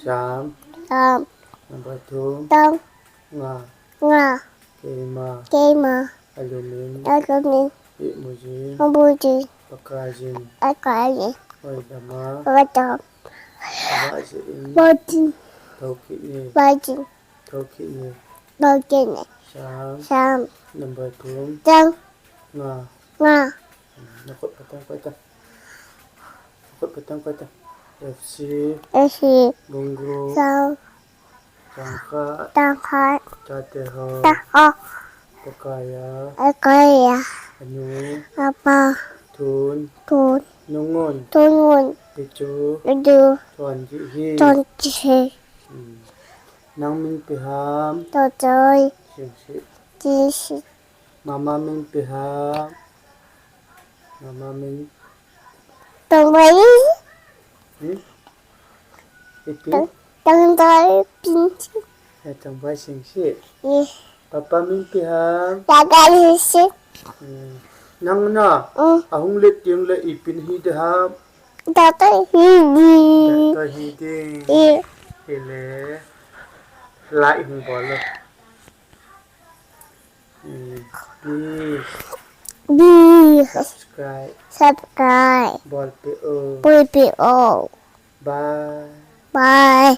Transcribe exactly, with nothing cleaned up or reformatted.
Cham. Cham. Number thum. Thum. Nga. Nga. Keima. Keima. Alumin. Alumin. Imuji. Imuji. Pakaiyin. Pakaiyin. Hoidama. Hoidama. Vajin. Vajin. Thokit ni. Vajin. Thokit ni. Thokit ni. Cham. Cham. Number thum. Thum. Nga. Nga. Nakhut patang koita. Nakhut patang koita. F C. F C. Bungru. Sau. Changkhat. Changkhat. Chate ho. Chate ho. Pakaiya. Pakaiya. Anu. Apa. Thun. Thun. Nungun. Nungun. Hichu. Hichu. Thon ji hi. Thon ji hi. Hmm. Nang min ipi ham. Tochoi. Singsit. Singsit. Mama min ipi ham. Mama min. Tongbai. Hmm? Ipi? Tong, Tongbai Singsit. Eh, Tongbai Singsit. Eh. Papa min ipi ham. Papa Singsit. Hmm. Nang na. Hmm. Ahung let ding le ipi nahi ding ham. Doctor hi ding. Doctor hi ding. Eh. Hile. Like hung bol o. Please. Please. Subscribe. Subscribe. Bolpeh o. Bolpeh o. Bye. Bye.